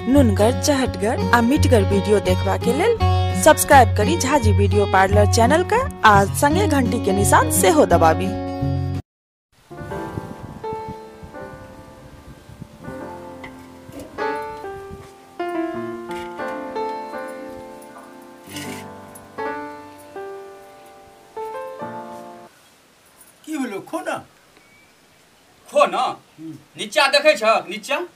नुनगर, चहटगर आ मिठगर वीडियो देखबा के लेल सब्सक्राइब करी झाजी वीडियो पार्लर चैनल का आ संगे घंटी के निशान सेहो दबाबी। की भेलो खो ना, खो ना, नीचा देखे छ, नीचा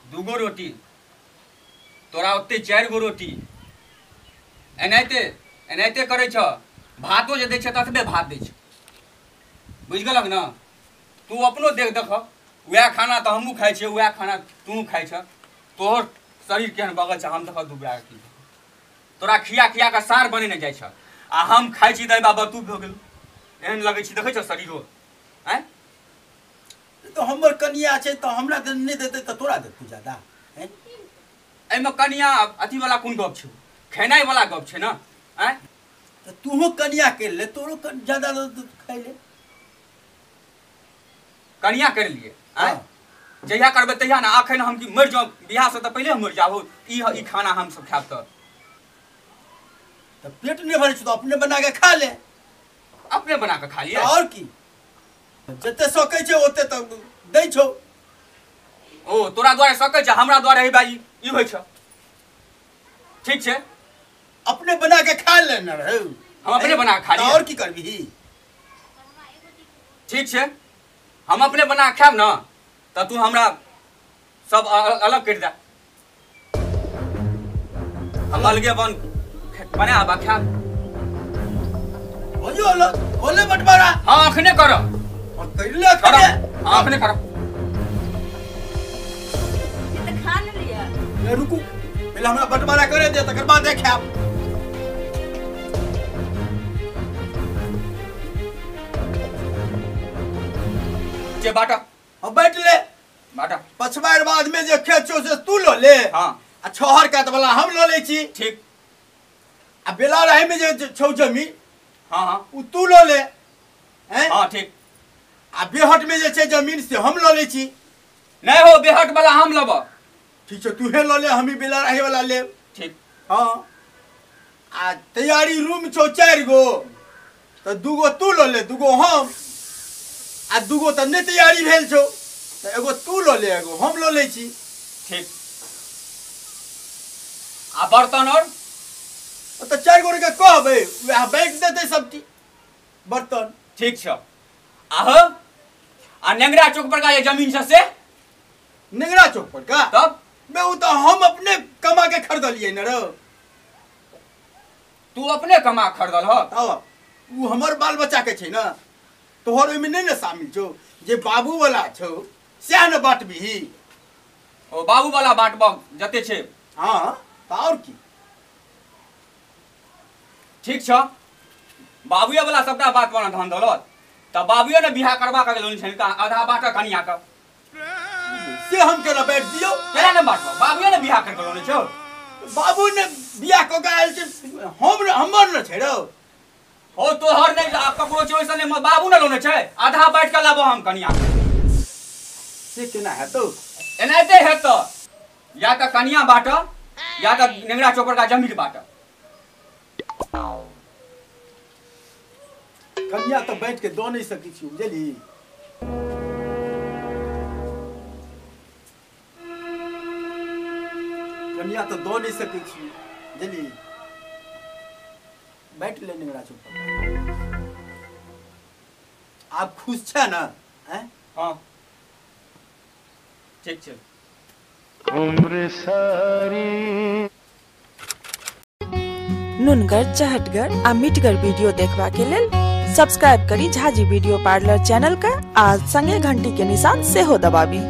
दूगो रोटी, तोरा ओते 4 गो रोटी, एनाहिते एनाहिते करे छ, भातो जे दै छ ततबे भात दै छ, बुझि गेलक ना? तू अपनो देख देख, वएह खाना तऽ हमहूँ खाइ छियै, वएह खाना तू खाइ छ, तोहर शरीर केहन बगल छ हम देख दुबरा की, तोरा खिया खिया के सार बनेने जाइ छ आ हम खाइ छी दाइ बाबा तू भऽ गेल एहन लगै छी, देखै छ शरीरो आँय? तो हमर कनिया छै तऽ हमरा नहि देतै तऽ तोरा देतौ ज्यादा? एहिमे कनिया अथी वाला कोन गप छै, खेनाइ वाला गप छै ना? आँय तऽ तूहो कनिया कर ले, तोरो ज्यादा खाइ ले। कनिया कर लिए आँय? जहिया करबै तहिया ना, अखन हम की मरि जाउ बियाह से तऽ पहिले हम मरि जाउ, ई खाना हम सब खायब तऽ पेट नहीं भरे तो अपने बना के खा ले। अपने बना के खा लिए और की, जते सकै छै ओते त दै छौ। ओ तोरा द्वारे सकै छै, हमरा द्वारे हे भाई ई होइ छ। ठीक छै, अपने बना के खा ले न रे, हम अपने बना के खा लिए और की करबी? ठीक छै, हम अपने बना के खायब न त तू हमरा सब अलग कर दे, हम अलगे बन बना आबा खायब। हो जो अलग होले बंटवारा। हां अखने कर, और कर ले अखने। हां अखने कर, ई त खा ले लिया। ए रुकू, पहले हमरा बंटवारा करे दे तकर बाद खायब। जे बाटा अब बैठ ले, बाटा पछवार बाद में जे खेत छौ से तू ल ले। हां आ छोहर कात वाला हम ल लै छी। ठीक, आ बेला रहे में जे छौ जमीन, हाँ हाँ उ तू ल ले। हैं हाँ ठीक, आ बेहट में जे छै जमीन से हम ल लै छी। नहीं हो, बेहट वाला हम लेब। ठीक छै, तूहे ल ले, हम ही बेला रहे वाला लेब। ठीक। हाँ आ तैयारी रूम छौ 4 गो, तो 2 गो तू ल ले, 2 गो हम, आ 2 गो तऽ नहि तैयारी भेल छौ तऽ एगो तू ल ले, एगो हम ल लै छी। ठीक, आ बर्तन और तऽ 4 गोरे के कहबै वएह बाँटि देतै सबटी बर्तन। ठीक छै। आहो आ नेंगरा चौक पर का ये जमीन छै से? नेंगरा चौक पर का? तब मैं उ तऽ हम अपने कमा के खरीदलियै न रौ। तू अपने कमा खरीदल ह? तब उ हमर बाल बच्चा के छै ना, तोहर ओहिमे नहि ने शामिल छौ, जे बाबू वाला छौ सएह ने बाँटबिही। ओ बाबू वाला बाँटब जते छै। हाँ तऽ और की। ठीक छ, बाबुए वाला सबटा बात वाला धन दौलत तऽ बाबुए ने बियाह करबा के लोन छै, आधा बाँट कनिया के, से हम केना बैठ दियौ? केना ने बाँटब, बाबुए ने बियाह करके लोन छौ। बाबू ने बियाह कऽ के आयल छै, हम हमर न छै रौ। हो तोहर नहि ककरो छै, ओइसन नहि, बाबू ने लोन छै, आधा बाँटि के लाबो हम कनिया के। से केना हेतौ? एनाहिते हेतौ, या तऽ कनिया बाँट या तऽ नेंगरा चौपर का जमीन बाँट। कनिया तऽ बैठ के दऽ नहि सकै छी, बुझली? कनिया तऽ दऽ नहि सकै छी, बुझली? बैठ ले नेंगरा चौक पर। आब खुश छै ना? हाँ ठीक छै। उम्र सारी नुनगर, चहटगर आ मिठगर वीडियो देखबा के लेल सब्सक्राइब करी झाजी वीडियो पार्लर चैनल का आ संगे घंटी के निशान सेहो दबाबी।